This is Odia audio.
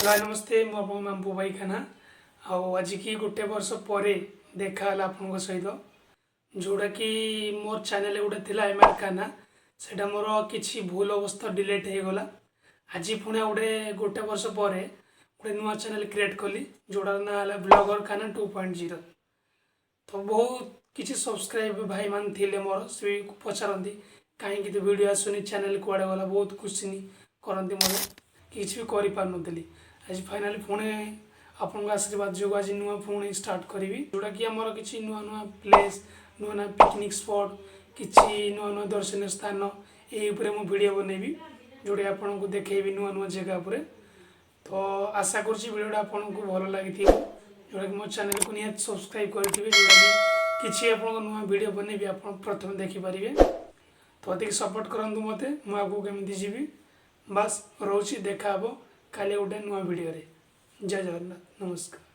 ହ୍ୟାଲୋ, ନମସ୍ତେ। ମୁଁ ଆପଣଙ୍କ ମାମ୍ପୁ ଭାଇ ଖାନା। ଆଉ ଆଜିକି ଗୋଟେ ବର୍ଷ ପରେ ଦେଖା ହେଲା ଆପଣଙ୍କ ସହିତ। ଯେଉଁଟାକି ମୋର ଚ୍ୟାନେଲ୍ ଗୋଟେ ଥିଲା ଏମ୍ ଆର୍ ଖାନା, ସେଇଟା ମୋର କିଛି ଭୁଲ ଅବସ୍ଥା ଡିଲିଟ୍ ହେଇଗଲା। ଆଜି ପୁଣି ଆଉ ଗୋଟେ ଗୋଟେ ବର୍ଷ ପରେ ଗୋଟେ ନୂଆ ଚ୍ୟାନେଲ୍ କ୍ରିଏଟ୍ କଲି, ଯେଉଁଟାର ନାଁ ହେଲା ବ୍ଲଗର ଖାନା 2.0। ତ ବହୁତ କିଛି ସବସ୍କ୍ରାଇବ୍ ଭାଇମାନେ ଥିଲେ ମୋର, ସେ ବି ପଚାରନ୍ତି, କାହିଁକି ତ ଭିଡ଼ିଓ ଆସୁନି, ଚ୍ୟାନେଲ୍ କୁଆଡ଼େ ଗଲା? ବହୁତ କ୍ୱେଶ୍ଚିନ୍ କରନ୍ତି ମୋତେ। କିଛି ବି କରିପାରୁନଥିଲି। ଆଜି ଫାଇନାଲି ପୁଣି ଆପଣଙ୍କ ଆଶୀର୍ବାଦ ଯୋଗୁଁ ଆଜି ନୂଆ ପୁଣି ଷ୍ଟାର୍ଟ କରିବି, ଯେଉଁଟାକି ଆମର କିଛି ନୂଆ ନୂଆ ପ୍ଲେସ୍, ନୂଆ ନୂଆ ପିକନିକ୍ ସ୍ପଟ୍, କିଛି ନୂଆ ନୂଆ ଦର୍ଶନୀୟ ସ୍ଥାନ, ଏଇ ଉପରେ ମୁଁ ଭିଡ଼ିଓ ବନେଇବି, ଯେଉଁଟା ଆପଣଙ୍କୁ ଦେଖେଇବି ନୂଆ ନୂଆ ଜାଗା ଉପରେ। ତ ଆଶା କରୁଛି ଭିଡ଼ିଓଟା ଆପଣଙ୍କୁ ଭଲ ଲାଗିଥିବ, ଯେଉଁଟାକି ମୋ ଚ୍ୟାନେଲକୁ ନିହାତି ସବସ୍କ୍ରାଇବ୍ କରିଥିବେ, ଯେଉଁଟାକି କିଛି ଆପଣଙ୍କ ନୂଆ ଭିଡ଼ିଓ ବନେଇବି, ଆପଣ ପ୍ରଥମେ ଦେଖିପାରିବେ। ତ ଅଧିକ ସପୋର୍ଟ କରନ୍ତୁ ମୋତେ, ମୁଁ ଆଗକୁ କେମିତି ଯିବି। ବାସ୍, ରହୁଛି। ଦେଖା ହେବ କାଲି ଗୋଟେ ନୂଆ ଭିଡ଼ିଓରେ। ଜୟ ଜଗନ୍ନାଥ, ନମସ୍କାର।